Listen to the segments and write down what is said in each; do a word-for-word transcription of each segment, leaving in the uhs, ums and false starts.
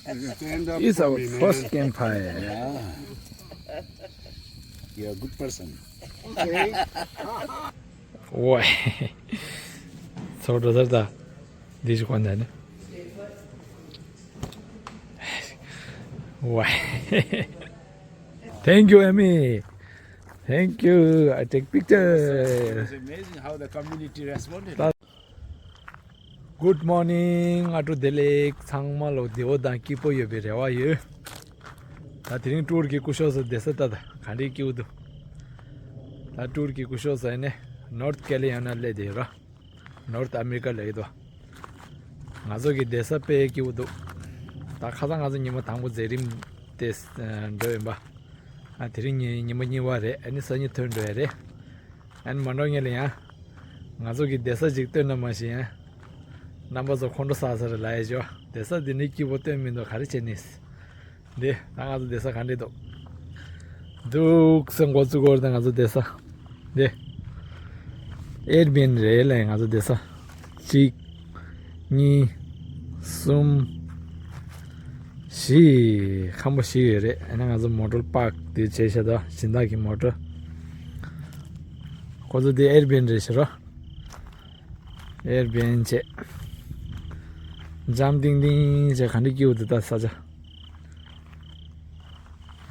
It's our first campfire. Yeah. You're a good person. ཝའི། ཚོགས་འགྲོ་ཟེར་ད། འདི་ཞིག་གོན་ད་ནི། ཝའི། Thank you, Amy. Thank you. I take picture. It's amazing how the community responded. Good morning. ཨ་ཀྲུ་བདེ་ལེགས། ཚང་མ་ལོ་བདེ་པོ་དང་སྐྱིད་པོ་ཡོད་པའི་རེ་བ་ཡོད། ད་དེ་རིང་ཀྲུར་གྱི་སྐུ་ཞབས་སུ་བསྡད་ས་ད་ད་ག་འདྲའི་སྐྱིད་པོ་འདུག་ད་ཀྲུར་གྱི་སྐུ་ཞབས་སུ་ཨ་ནི་North Carolina ལ་བསྡད་ཡོད་ར། North America ལ་ཡོད་དོ། ང་ཚོ་གི་བསྡད་ས་དཔེ་སྐྱིད་པོ་འདུག་ད་ཁ་སང་ང་ཚོ་ཉི་མ་དང་པོ་མཛད་རིམ་དེ་འགྲོ་ཡིན་པ། ཨ་དེ་རིང་ཉི་ཉི་མ་གཉིས་པ་རེད། ཨ་ནི་སང་ཉིན་ཐོན་འགྲོ་ཡ་རེད། ཨན་མ་འགྲོ་ངེས་ལ་ཡང་། ང་ཚོ་གི་བསྡད་ས་ཅིག་སྟོན་ན་མ་ཤེས་ཡང་། རྣམ་པ་ཚོ་ཁོང་ཁྲོ་ཟ་ས་རེད་ལ་ཡ་ཅོ། བསྡད་ས་འདི་ནས་སྐྱིད་པོ་སྟོན་མི་འདུག་ག་རེ་བྱེད་ནི། འདི་ད་ང་ཚོ་བསྡད་ས་ག་འདྲ་འདུག་འདུག་སེ་འགོ་བཙུགས་འགོར་ད་ང་ཚོ་བསྡད་ས། འདི། Airbnb རེད་ལ་ང་ཚོ་བསྡད་ས། གཅིག་གཉིས། གསུམ། བཞི། ཁང་པ་བཞི་ཡོད་རེད། ཨ་ནི་ང་ཚོ་མོ་ཊར་པཱརྐ་དེ་བྱས་ཤག་ད་སྦྱིན་བདག་གི་མོ་ཊར། ཁོ་ཚོ་དེ་Airbnb རེད་ཤག་རོ། Airbnb བྱས། འཇམ་ཐིང་ཐིང་བྱས་ག་འདྲ་སྐྱིད་པོ་འདུག་ད་ས་ཆ།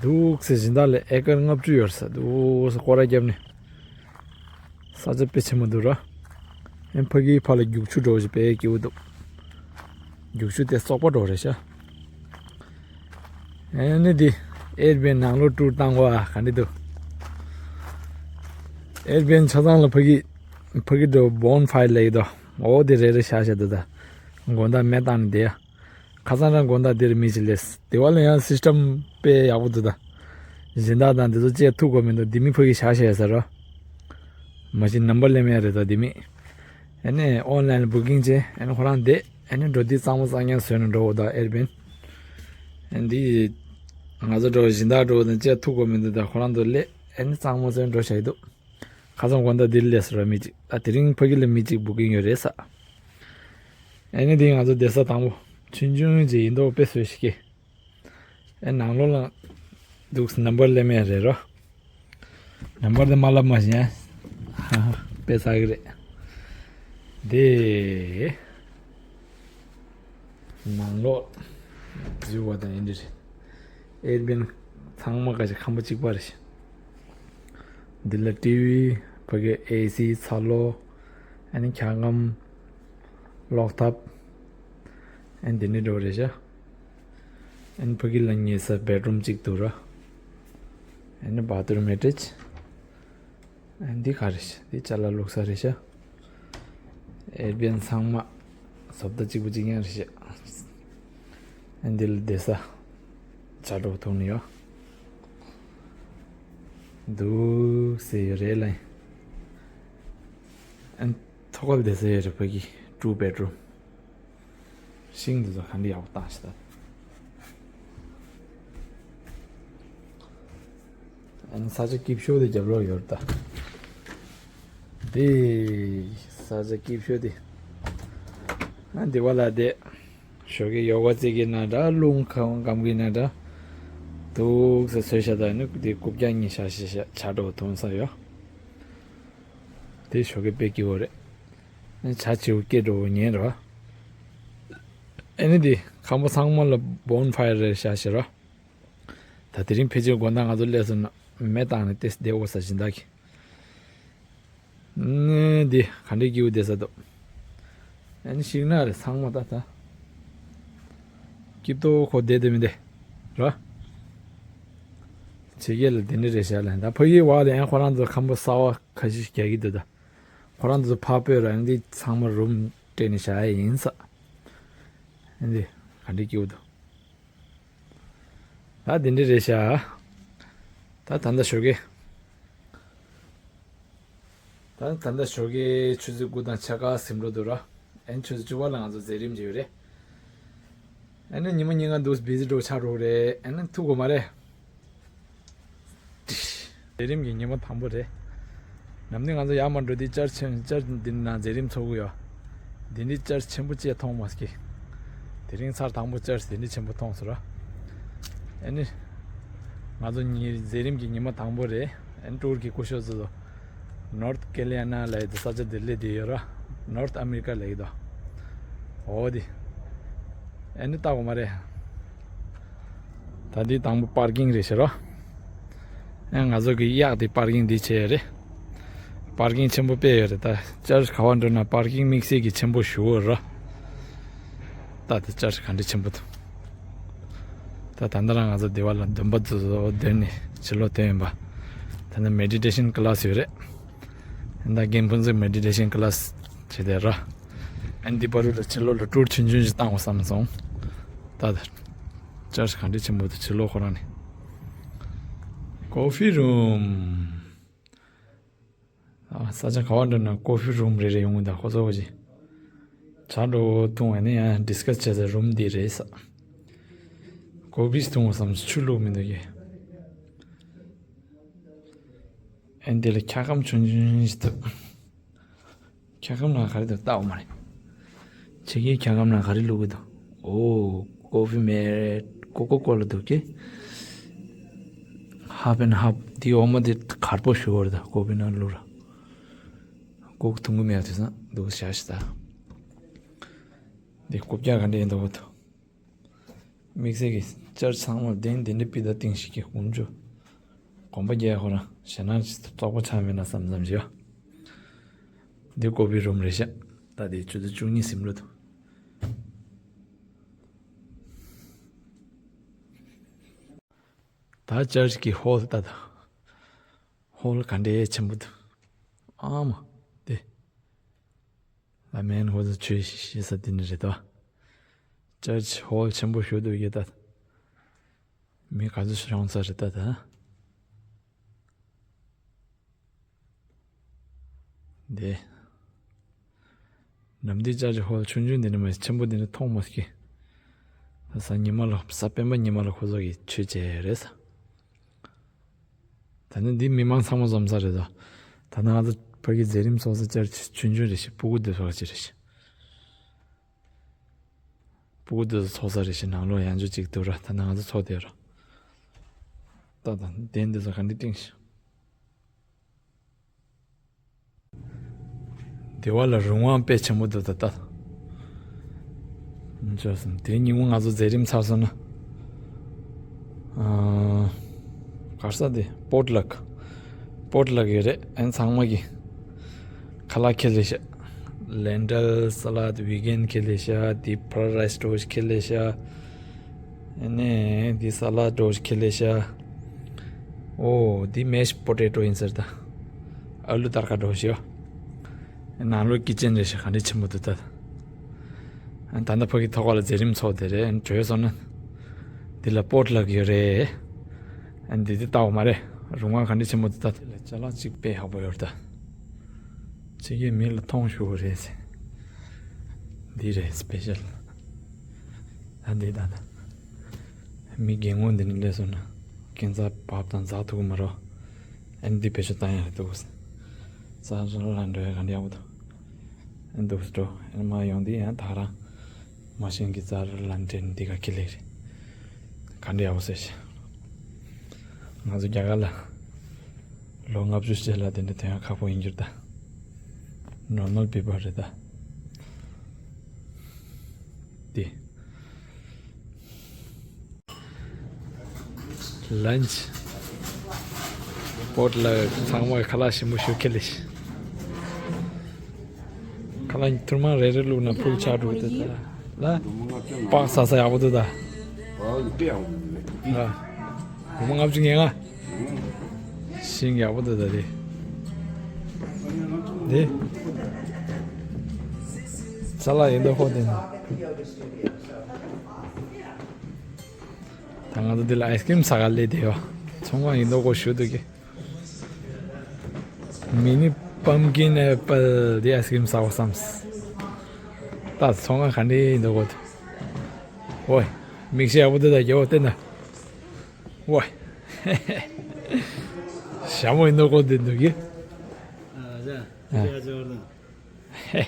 འདུག་སེ་སྦྱིན་བདག་ལ་ཨེ་ཀར་ལྔ་བཅུ་ཡོད་ས་འདུག་སེ་སྐོར་ར་བརྒྱབ་ནས། ས་ཆ་དཔེ་ཆེན་པོ་འདུག་ར། ཨེ་ཕ་གིའི་ཕ་ལ་རྒྱུག་ཆུ་འགྲོ་བཞིན་དཔེ་སྐྱིད་པོ་འདུག་རྒྱུག་ཆུ་དེ་བཙོག་པ་འགྲོ་རེད་ཤག་ཨེ་ནི་འདི་Airbnb ནང་ལོགས་ཊུར་བཏང་བ་ག་འདྲ་འདུག Airbnb ཆ་ཚང་ལ་ཕ་གི་ཕ་གི་འགྲོ་bonfire ལེགས་དོ། འོ་དེ་རེ་རེ་ཤག་ཤག་འདུག་ད་དགོང་དག་མེ་བཏང་ནས་བསྡད་ཡ། ཁ་སང་རང་དགོང་དག་འདིར་མི་ཅིག་སླེབས། དེ་བ་ལ་ཡང་སིས་ཊམ་དཔེ་ཡག་པོ་འདུག་ད། སྦྱིན་བདག་དང་འདི་ཚོ་བཅས་ཐུག་དགོས་མི་འདུག་འདི་མི་ཕ་གི་བཞག་བཞག་ཟེར་རོ། མ་གཞི་ནམ་བར་ལེན་མེད་རེད་ད་འདི་མི། ཨ་ནི་ཨོན་ལན་ལ་བུ་ཀིང་བྱས། ཨ་ནི་ཁོ་རང་བསྡད། ཨ་ནི་འགྲོ་དུས་གཙང་མ་གཙང་རྐྱང་བཟོས་ནས་འགྲོ་འོ་ད་ཨེར་བན། ཨ་ནི་འདི། ང་ཚོ་འགྲོ་སྦྱིན་བདག་འགྲོ་དང་བཅས་ཐུག་དགོས་མི་འདུག་ད་ཁོ་རང་ཚོ་སླེབས། ཨ་ནི་གཙང་མ་བཟོས་འགྲོ་བཞག་གི་འདུག་ཁ་སང་དགོང་དག་འདིར་སླེབས་སོང་ར་མི་གཅིག་ད་དེ་རིང་ཕ་གི་ལ་མི་གཅིག་བུ་ཀིང་ཡོད་རེད་ས། ཨ་ནི་འདི་ང་ཚོ་བསྡད་ས་དང་པོ། ཆུང་ཆུང་ཅིག་ཡིན་མདོག་དཔེ་བཟོས་ཤིག་གི་ཨ་ནང་ལོགས་ལ་འདུག་ནམ་བར་ལེན་མེད་རེད་རོ། ནམ་བར་དེ་མ་ལབ་མ་ཤེས་ཡ། ཧ་ཧ་དཔེ་ཚ་གི་རེད། དེ། ནང་ལོགས་འཛུལ་བ་དང་ཡིན་འདི་རེད། ཨེར་བན་ཚང་མ་ག་ཅིག་ཁང་པ་གཅིག་པ་རེད། འདི་ལ་ཊི་ཝི། ཕ་གི་ཨེ་སི། ཚ་ལོ། ཨ་ནི་འཁྱག་སྒམ། གློག་ཐབ། ཨ་ནི་འདི་འདྲ་འགྲོ་རེད་ཤག་ཨ་ནི་ཕ་གི་ལ་ཉལ་ས་བེད་རུམ་གཅིག་འདུག་ར། ཨ་ནི་བཱ་ཐི་རུམ་ཨེ་ཊེཆ། ཨ་འདི་ག་རེད་ཤག་འདི་ཅ་ལག་བླུགས་ས་རེད་ཤག་ཨེར་བན་ཚང་མ་བཟོ་ལྟ་གཅིག་པ་གཅིག་རྐྱང་རེད་ཤག་ཨ་འདི་ལ་བསྡད་ས་ཇ་གྲོགས་འཐུང་ནི་ཡོད། འདུག་སེ་ཡོད་རེད་ལ། ཨ་ཐོག་ཁ་ལ་བསྡད་ས་ཡོད་རེད་ཕ་གི་ཊུ་བེད་རུམ། ཤིང་འདི་ཚོ་ག་འདྲ་ཡག་པོ་བཏང་ཤག་ད། ཨ་ནི་ས་ཆ་སྐྱིད་ཤོས་དེ་རྒྱབ་ལོགས་ཡོད་རེད་ད། དེ་ས་ཆ་སྐྱིད་ཤོས་དེ། ཨ་འདི་བ་ལ་དེ། ཞོགས་ཀས་ཡོ་ག་རྩེ་གི་ན་འདྲ་རླུང་ཁ་སྒམ་གི་ན་འདྲ། འདུག་སེ་ཚོས་ཤག་ད་ནི་དེ་རྐུབ་བཀྱག་གཉིས་བཞག་ཤག་ཤག་ཇ་གྲོགས་འཐུང་ས་ཡོད། དེ་ཞོགས་ཀས་དཔེ་སྐྱིད་པོ་རེད། ཨ་ནི་ཇ་བྱེའུ་སྐད་འགྲོ་བོ་ཉན་རོ། ཨ་ནི་དེ་ཁང་པ་ཚང་མ་ལ་བོན་ཕ་ཡར་རེ་བཞག་ཤག་རོ། ད་དེ་རིང་ཕལ་ཆེར་དགོང་དག་ང་ཚོ་སླེབས་སོང་ན་མེ་བཏང་ནས་ཏེས་བསྡད་འོ་ས་སྦྱིན་བདག་གིས། ཨ་ནི་དེ་ག་འདྲའི་སྐྱིད་པོ་བསྡད་ས་འདུག་ཨ་ནི་ཤིག་ན་རེ་ཚང་མ་ད་ད། སྐྱིད་པོ་ཁོ་བསྡད་དེ་མི་བསྡད། རོ། ཕྱི་རྒྱལ་ལ་དེ་འདྲ་རེད་ཤག་ལ་ད་ཕ་གིའི་བར་ལ་ཡང་ཁོ་རང་ཚོ་ཁང་པ་གསར་པ་ཁ་ཤས་རྒྱག་གི་འདུག་ད། ཁོ་རང་ཚོ་ཕར་སྤོས་ར་ཨ་ནི་འདི་ཚང་མ་རུམ་སྤྲད་ནས་བཞག་ཡ་ཡིན་ས། ཨ་ནི་ག་འདྲའི་སྐྱིད་པོ་འདུག་ད་འདི་འདྲ་རེད་ཤག་ད་ད་ལྟ་ཞོགས་ཀས། ད་ད་ལྟ་ཞོགས་ཀས་ཆུ་ཚོད་དགུ་དང་ཕྱེད་ཀ་ཟིན་འགྲོ་འདུག་ར། ཨ་ནི་ཆུ་ཚོད་བཅུ་པ་ལ་ང་ཚོ་མཛད་རིམ་བྱེད་ཡོད་རེད། ཨ་ནི་ཉི་མ་ཉིན་གང་འདུག་བི་ཟི་འགྲོ་ཆགས་འགྲོ་རེད། ཨ་ནི་ཐུག་དགོས་མ་རེད། མཛད་རིམ་གྱི་ཉི་མ་དང་པོ་རེད། ནམ་ནི་ང་ཚོ་ཡར་མར་འགྲོ་དུས་ཅར་ཆེན་ཅར་འདི་ནང་མཛད་རིམ་ཚོགས་ཀྱི་ཡོད། འདི་འདྲའི་ཅར་ཆེན་པོ་བཅས་མཐོང་མ་སྐྱེ། དེ་རིང་ཚར་དང་པོ་ཅར་ཆི་དེ་འདྲ་ཆེན་པོ་མཐོང་སོང་ར། ཨ་ནི། ང་ཚོ་ཉི་མཛད་རིམ་གྱི་ཉི་མ་དང་པོ་རེད། ཨ་ནི་ཊུར་གྱི་སྐུ་ཞབས་ཚོ་ནོར་ཐ་ཀེ་ལི་ཡ་ན་ལབ་ཡག་དེ་ས་ཆ་དེ་སླེབས་བསྡད་ཡོད་ར། ནོར་ཐ་ཨ་མི་རི་ཀ་ལབ་ཡག་དེ། འོ་དེ། ཨ་ནི་ལྟ་དགོས་མ་རེད། ད་འདི་དང་པོ་པར་ཀིང་རེད་ཤག་ར། ཨ་ང་ཚོ་གི་གཡག་དེ་པར་ཀིང་འདི་བྱས་ཡོད་རེད། པར་ཀིང་ཆེན་པོ་དཔེ་ཡོད་རེད། ད་ཅར་ཆི་ག་པར་འགྲོ་ན་པར་ཀིང་དམིགས་བསལ་གྱི་ཆེན་པོ་ཞེ་པོ་ར། ད་དེ་ཅར་ཆི་ག་འདྲ་ཆེན་པོ་འདུག་ད་ད་ལྟ་རང་ང་ཚོ་སྡེ་བ་ལ་འདོན་པ་ཚོ་འདོན་ནས་ཕྱི་ལོགས་ཐོན་ཡིན་པ། ད་ནི་མེ་ཌི་ཊེ་ཤན་ཀི་ལ་སི་ཡོད་རེད། ད་རྒན་ཕུན་ཚོགས་མེ་ཌི་ཊེ་ཤན་ཀི་ལ་སི་བྱས་བསྡད་ར། ཨ་ནི་འདི་བར་དུ་ལ་ཕྱི་ལོགས་ལ་ཊུར་ཆུང་ཆུང་ཞིག་བཏང་དགོས་བསམ་སོང་། ད་ད། ཅར་ཆི་ག་འདྲ་ཆེན་པོ་འདུག་ཕྱི་ལོགས་ཁོ་རང་ནས། ཀོ་ཕི་རུམ། ཨ་ས་ཆ་ག་པར་འགྲོ་ན་ཀོ་ཕི་རུམ་རེ་རེ་ཡོང་གི་འདུག་ཁོ་ཚོ་གི་ཇ་འདྲ་བོ་འཐུང་བ་ནི་ཡང་ཌི་སི་ཀ་སི་བྱེད་ས་རུམ་འདི་རེད་ས། ཀོ་ཕི་འཐུང་བ་བསམ་ཆུ་བླུགས་མི་འདུག་གི་ཨ་ནི་འདི་ལ་འཁྱག་སྒམ་ཆུང་ཆུང་ཞིག་འདུག་འཁྱག་སྒམ་ནང་ག་རེ་འདུག་ལྟ་འོ་མ་རེད། ཕྱི་རྒྱལ་འཁྱག་སྒམ་ནང་ག་རེ་བླུགས་ཀྱི་འདུག་འོ། ཀོ་ཕི་མེད། ཀོ་ཀོ་ཀོ་ལ་འདུག་གི་ཧབ་ཨེན་ཧབ། འདི་འོ་མ་འདི་དཀར་པོ་ཞེ་པོ་རེད། ད་ཀོ་ཕི་ནང་བླུགས་ར། ཀོ་ཀོ་འཐུང་གི་མེད་པ་དེ་སང་འདུག་བཞག་ཤི་ད། འདི་རྐུབ་བཀྱག་ག་འདྲ་ཡིན་འདུག་བ་དོ། དམིགས་བསལ་གྱི་ཅར་ཆི་ཚང་མ་གདན་དེ་འདྲ་པི་ད་ཏིང་ཞིག་གི་དཀོན་མཆོག་དགོན་པ་རྒྱག་ཁོ་རང་ཞེད་སྣང་ཅིག་བཙོག་པ་ཆགས་མེད་ན་བསམ་བསམ་བྱེད། འདི་ཀོ་ཕི་རུམ་རེད་ཤག་ད་དེ་ཆུ་ཚོད་བཅུ་གཉིས་ཟིན་འགྲོ་འདུག་ད་ཅར་ཆི་གི་ཧོལ་ལྟ་ད། ཧོལ་ག་འདྲའི་ཆེན་པོ་འདུག་ཨ་མ། དེ། ཨ་མེན། ཧོ་ཚོ་ཆོས་བཤད་ས་དེ་ནི་རེད་དོ། ཅར་ཆི་ཧོལ་ཆེན་པོ་ཞིག་འདུག་ཡོད་ད། མི་ག་ཚོད་ཤོང་ས་རེད་ད་ད། དེ། ནམ་དུས་ཅར་ཆི་ཧོལ་ཆུང་ཆུང་འདི་ནི་མ་ཆེན་པོ་འདི་ནི་མཐོང་མ་སྐྱེ། ད་གཟའ་ཉི་མ་ལ་གཟའ་སྤེན་པ་ཉི་མ་ལ་ཁོ་ཚོ་གི་ཆོས་བྱས་རེད་ས། ད་ནི་འདི་མི་མང་ཚང་མ་འཛོམས་ས་རེད་དོ། ད་ནི་ང་ཚོ་ཕ་གི་མཛད་རིམ་ཚོགས་ས་ཅར་ཆི་ཆུང་ཆུང་རེད་ཤག་སྤུ་གུ་འདི་ཚོ་ག་ཅི་རེད་ཤག་སྤུ་གུ་འདི་ཚོ་ཚོགས་ས་རེད་ཤག་ནང་ལོགས་ཡང་ཅུ་གཅིག་འདུག་ར། ད་ནི་ང་ཚོ་ཚོགས་བསྡད་ར། ད་ད་གདན་འདི་ཚོ་ག་འདྲ་བཏིང་ཤག་སྡེ་བ་ལ་རི་དབང་དཔེ་ཆེན་པོ་འདུག་ད་ལྟ། ཅོ་སོང་དེ་ཉིན་མོ་ང་ཚོ་མཛད་རིམ་ཚར་སོང་ན། ཨ། ག་རེ་ཟེར་དེ་པོཊ་ལག་པོཊ་ལག་ཡོད་རེད། ཨན་ཚང་མ་གི་ཁ་ལག་ཁྱེར་ལེ་ཤག་ལེན་ཊལ་སཱ་ལཌ་ཝི་གན་ཁྱེར་ལེ་ཤག་ཌིབ་ཕ་རའེཌ་རའིས་འདྲ་བོ་ཞིག་ཁྱེར་ལེ་ཤག་ཨ་ནི་འདི་སཱ་ལཌ་འདྲ་བོ་ཞིག་ཁྱེར་ལེ་ཤག་འོ་འདི་མེཤ་པོ་ཊེ་ཊོ་ཡིན་ཟེར་ད། ཨ་ལུ་དར་དཀར་འདྲ་བོ་ཞིག་ཡོད། ནང་ལོགས་ཀི་ཅན་རེད་ཤག་ག་འདྲ་ཆེན་པོ་འདུག་ད། ད་ལྟ་ཕ་གི་ཐོག་ཁ་ལ་མཛད་རིམ་ཚོགས་བསྡད་རེད། བྲོས་སོང་ན། འདི་ལ་པོཊ་ལག་ཡོད་རེད། ཨ་འདི་འདི་ལྟ་འོ་མ་རེད། རུང་བ་ག་འདྲ་ཆེན་པོ་འདུག་ད། དེ་ལ་ཅ་ལག་གཅིག་དཔེ་ཡག་པོ་ཡོད་རེད་ད། ཅིག་གིས་མི་ལ་མཐོང་ཞུ་བ་རེད་ཟེར། འདི་རེད་སི་པེ་ཤལ། ད་འདི་ད་ད། མི་རྒན་ངོ་འདི་ནས་སླེབས་སོང་ན། ཁྱད་མཚར་བབ་དང་འཛག་ཐུབ་ཀྱི་མ་རེད། ཨ་ནི་འདི་བེད་སྤྱོད་བཏང་ཡག་རེད་འདུག་རྩྭ་ར་ལ་འགྲོ་ཡག་ག་འདྲ་ཡག་པོ་འདུག་ཨ་ནི་འདུག་སེ་འགྲོ། ཨ་ནི་མར་ཡོང་དུས་ཡང་ད་རང་མ་ཤེས་ཀྱི་རྩྭ་ར་ལ་འདྲེན་འདི་ག་ཁེ་ལེ་རེད། ག་འདྲ་ཡག་པོ་ཟེར་ཤག་ང་ཚོ་རྒྱ་གར་ལ་ལོ་ལྔ་བཅུ་རྗེས་ལ་དེ་འདྲ་ཐོན་ཡག་ཁག་པོ་ཡིན་རྒྱུ་རེད་ད། ནོར་མལ་པི་པལ་རེད་ད། དེ། ལན་ཆི། པོཊ་ལག་ཚང་མ་ཁ་ལག་ཞིམ་པོ་ཞིག་ཁྱེར་ལེ་ཤག་ཁ་ལག་ཐུར་མ་རེ་རེ་བླུགས་ན་ཕུལ་ཆགས་འགྲོ་གི་འདུག་ད། ལ། སྤགས་ཟ་ས་ཡག་པོ་འདུག་ད། ཨ། སྒོར་མོ་ལྔ་བཅུ་ཉེར་ལྔ། ཤིང་ཡག་པོ་འདུག་ད་རེད། འདི། ཅ་ལག་ཡིན་འདུག་ཧོ་དེ་ནི། ད་ང་ཚོ་འདི་ལ་ཨའི་སི་ཀི་རིམ་ཟ་ག་སླེབས་བསྡད་ཡོད། ཚོང་ཁང་ཡིན་འདུག་གོ་ཞུ་འདུག་གི་མི་ནི་པམ་ཀིན་ཨེ་པལ་འདི་ཨའི་སི་ཀི་རིམ་ཟ་བ་བསམས། ད་ཚོང་ཁང་ག་འདྲ་ཡིན་འདུག་གོ། ཨོའི། མིག་ཤེལ་ཡག་པོ་འདུག་ད་རྒྱལ་བོ་བསྟན་ན། ཝའི། ཞྭ་མོ་ཡིན་འདུག་གོ་འདི་འདུག་གི་ཨ་ཟ། ཨ། དེ་ཨ་ཟ་བར་དང་།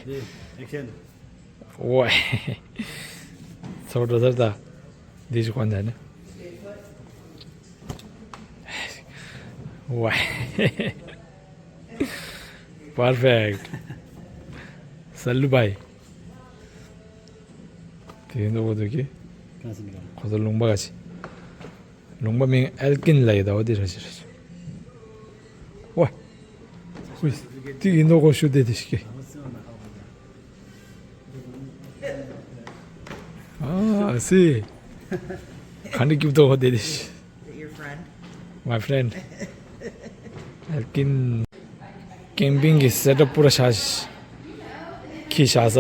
དེ་ཨེག་ཤན། ཝའི། ཚོགས་འགྲོ་ཚར་ད། འདི་ཞིག་གོན་ད་ནི། ཝའི། པར་ཕེག་ཊ། སལ་ལུ་བྷའི། དེ་ཡིན་འདུག་གོ་འདུག་གི། གང་ཟེར་ནི་ག་ཁོ་ཚོ་ལུང་པ་ག་ཅི། ལུང་པ་མིང་ཨེལ་ཀིན་ལ་ཡོད་ད། འོ་དེ་ར་ཅི་ར་ཅི། ཝའི། ཝི། དེ་ཡིན་འདུག་གོ་ཤུ་དེ་དེ་ཞིག་གི། ཨ་སི། ག་འདྲ་སྐྱིད་པོ་འདུག་གོ་དེ་དེ་ཞིག། Is it your friend? My friend. ཨེལ་ཀིན། ཀེམ་པིང་གི་སེ་ཊབ་པུ་ར་ཤ་ཤ་ཁྱི་ཤ་ས།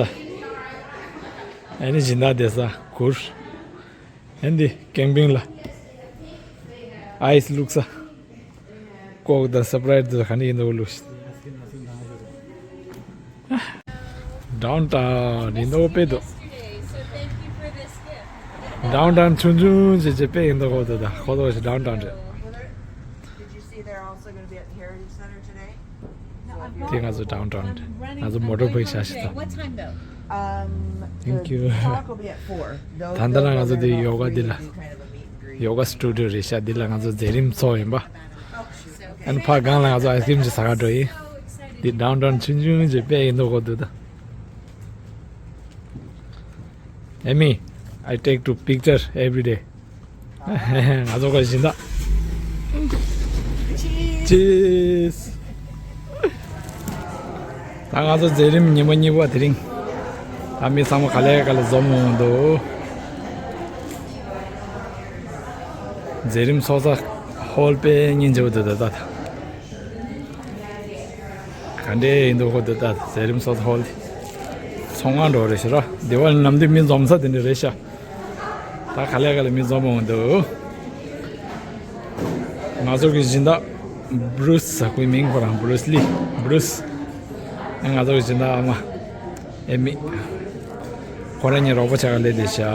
ཨ་ནི་སྦྱིན་བདག་བསྡད་ས་གུར། ཨ་ནི་ཀེམ་པིང་ལ་ཨའི་སི་བླུགས་ས། ཀོག་དང་སི་པ་རའེ་ཊི་དང་ག་ནི་ཡིན་འདུག་བླུགས་ཤིག། ཌའོན་ཊའོན་ཡིན་འདུག་དཔེ་འདུག། ཌའོན་ཊའོན་ཆུང་ཆུང་ཅིག་ཅིག་དཔེ་ཡིན་འདུག་གོ་འདུག་ད་ཁོ་ཐོག་ཞིག་ཌའོན་ཊའོན་རེད། Did you see they're also going to be at the Heritage Center today? དེ་ང་ཚོ་ཌའོན་ཊའོན་རེད། ང་ཚོ་མོ་ཊོར་བྷའིཀ་བཞག་ཤིག་ད། Thank you. ད་ལྟ་རང་ང་ཚོ་འདི་ཡོ་ག་འདི་ལ། ཡོ་ག་སི་ཊུ་ཌི་ཡོ་རེད་ཤག། འདི་ལ་ང་ཚོ་མཛད་རིམ་ཚོགས་ཡིན་པ། ཨན་ཕ་སྒང་ལ་ང་ཚོ་ཨའི་སི་ཀི་རིམ་ཅིག་ཟ་ག་འགྲོ་ཡིན། འདི་ཌའོན་ཊའོན་ཆུང་ཆུང་ཅིག་དཔེ་ཡིན་འདུག་གོ་འདུག་ད། ཨེ་མི། I take two picture every day. ང་ཚོ་ག་བཞིན་ད། ཅིས། ད་ང་ཚོ་མཛད་རིམ་ཉིན་མོ་གཉིས་པ་དེ་རིང་། ད་མི་ཚང་མ་ག་ལེ་ག་ལེ་འཛོམས་འོང་འདུག། མཛད་རིམ་ཚོགས་ས་ཧོལ་དཔེ་སྙིང་རྗེ་པོ་འདུག་ད་ད། ག་འདྲས་ཡིན་འདུག་གོ་འདུག་ད། མཛད་རིམ་ཚོགས་ས་ཧོལ་དེ། ཚོང་ཁང་འགྲོ་རེད་ཤག་ར། དེ་བ་ནམ་དུས་མི་འཛོམས་ས་དེ་འདྲ་རེད་ཤག། ད་ག་ལེ་ག་ལེ་མི་འཛོམས་འོང་འདུག། ང་ཚོ་གི་སྦྱིན་བདག་བྷུ་རུ་སི། ཁོའི་མིང་ཁོ་རང་བྷུ་རུ་སི་ལི། བྷུ་རུ་སི། ང་ཚོ་གི་སྦྱིན་བདག་ཨ་མ་ཨེ་མི། ཁོ་རང་གཉིས་རོགས་པ་བྱ་ག་སླེབས་བསྡད་ཤག།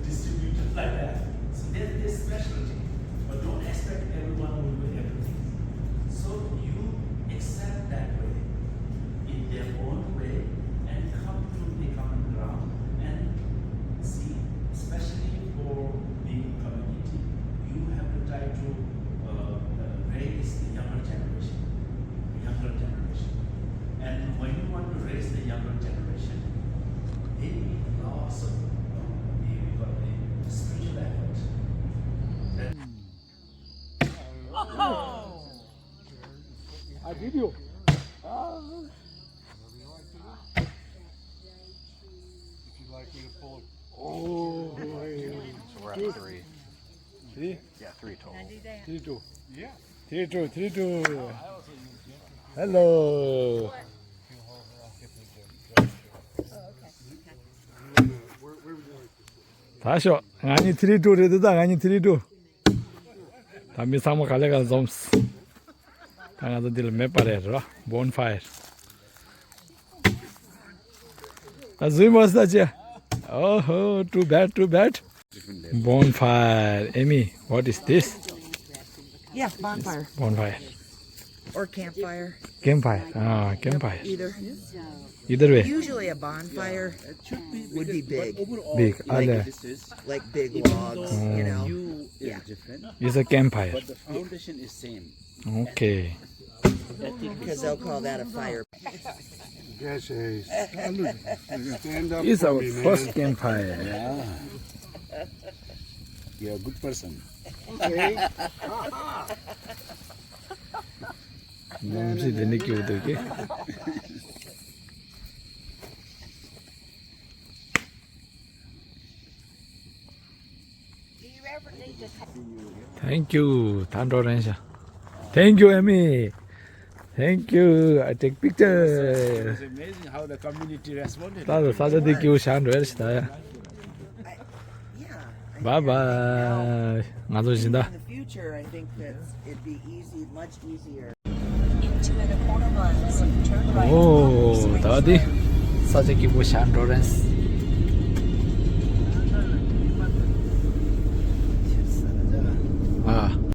Distributed like that. So there's this specialty. But don't expect everyone will do everything. So you accept that way in their own way and come to the common ground and see, especially for the community, you have to try to uh, uh, raise the younger generation, younger generation. And when you want to raise the younger generation, they need lots of, uh, the, the spiritual effort. That I video. If you'd like me to pull. Oh, boy. So we're at three. Three? Yeah, three total. Three, two. Yeah. Three, two, three, two. Hello. ད་ཤོག། ང་གཉིས་three two རེད་འདུག་ད། ང་གཉིས་three two། ད་མི་ཚང་མ་ག་ལེ་ག་ལེ་འཛོམས། ད་ང་ཚོ་འདི་ལ་མེ་འབར་རེད་རོ། Bonfire. ད་གཟུགས་མ་ས་ཅི། Oh ho, too bad, too bad. Bonfire. Amy, what is this? Yeah, bonfire. Bonfire. Or campfire. Campfire. Ah, campfire. Either. Either way. Usually a bonfire would be big. Big. Like, like big logs, you know? Yeah. It's a campfire. But the foundation is same. Okay. Because they'll call that a fire. It's our first campfire. Yeah. You're a good person. ནམ་ཞིག་དེ་ནི་སྐྱིད་པོ་འདུག་གི། Thank you. ད་འགྲོ་རན་ཤག། Thank you, Amy. Thank you. I take picture. It's amazing how the community responded. ད་ས་ཆ་འདི་སྐྱིད་པོ་ཤག་འགྲོ་ཡ་ཤི་ད་ཡ། Bye bye. ང་ཚོ་སྦྱིན་བདག། In the future, I think that it'd be easy, much easier. In two and a quarter miles, turn right. ཨོ། ད་འདི་ས་ཆ་སྐྱིད་པོ་ཤག་འགྲོ་རན།